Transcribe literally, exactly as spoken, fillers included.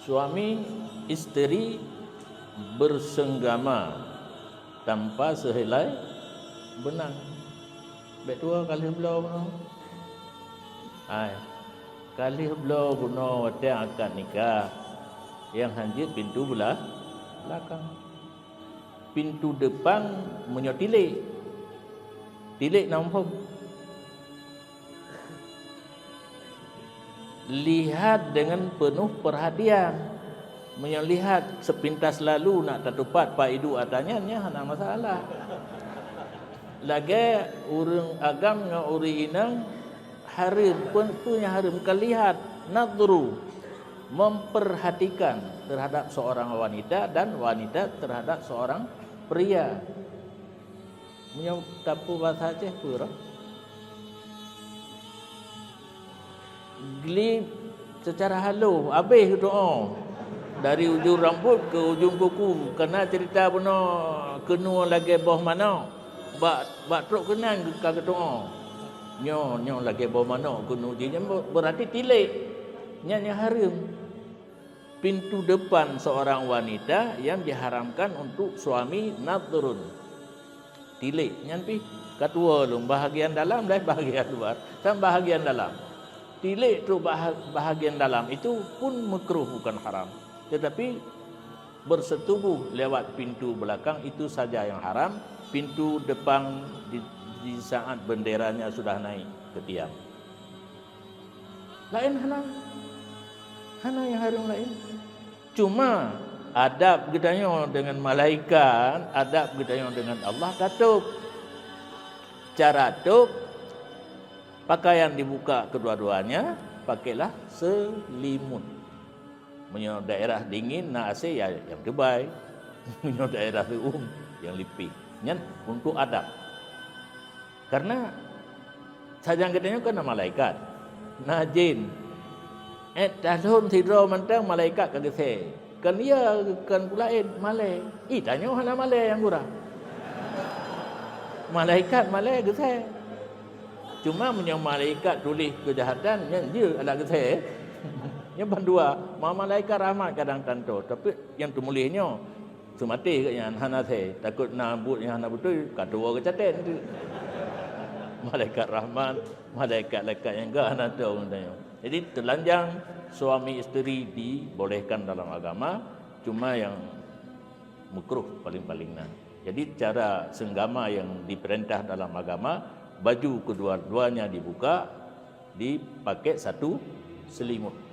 Suami isteri bersenggama tanpa sehelai benang. Bèk tuwo ka lheueh bloe bunoe. Hai, ka lheueh bloe bunoe watèe akad nikah, nyang hanjeuet pintoe beula-, beulakang. Pintoe depan meunyoe tilék, tilék na muphom. Lihat dengan penuh perhatian. Meunyoe lihat sepintas lalu nak tatupat pak iduek ata nyan, nyan hana masalah. Lagèe ureueng agam ngon ureueng inong hareuem, peue, peue nyang hareuem? Ka lihat, nadhru, memperhatikan terhadap seorang wanita dan wanita terhadap seorang pria. Meunyoe tapeubasa Aceh peue roh? Glip secara halôh, abéh geutu'oe. Dari ujong rambut keu ujong kuku, kana cerita bunoe keunoe lagèe boh manok, bak, bak trok keunan ka geutu'oe. Nyoe, nyoe lagèe boh manok keunoe jih, nyan berarti tilék. Nyan nyang hareuem. Pintu depan seorang wanita yang diharamkan untuk suami nadhrun. Tilék nyan pih ka tuwo lom, bahagian dalam dan bahagian luar, dan bahagian dalam. Tilék tu bah-, bahagian dalam itu pun makruh, bukan haram. Tetapi bersetubuh lewat pintu belakang itu saja yang haram, pintu depan di, di saat benderanya sudah naik ke tiang. Laén hana. Hana nyang hareuem laén. Cuma adab geutanyoe deungon malaikat, adab geutanyoe deungon Allah tatôb. Cara tôb, pakaian dibuka kedua-duanya, pakailah selimut. Meunyoe daerah dingin na AC, ya nyang teubai. Meunyoe daerah seuuem, nyang lipéh. Nyan untuk adab. Karena sajan geutanyoe kan na malaikat, na jén. Eh, tathon sidroe mantong malaikat ka geusé. Kan iya, kan peue laén, malèe. Ih, tanyoe hana malèe nyang gura. Malaikat malèe geusé. Cuma meunyoe malaikat tuléh keujahatan, nyan jeuet adak geusé. Nyan ban dua, ma-, malaikat rahmat kadang tanto, tapi nyang teumuléh nyoe. Seumaté geuh nyan hana asai, takot na buet nyang hana beutôi, ka tuwoe geucatet. Malaikat rahmat, malaikat-laikat nyang ka hana tho geutanyoe. Jadi, telanjang suami isteri dibolehkan dalam agama, cuma yang makruh paling-paling na. Jadi, cara senggama yang diperintah dalam agama, baju kedua-duanya dibuka, dipakai satu selimut.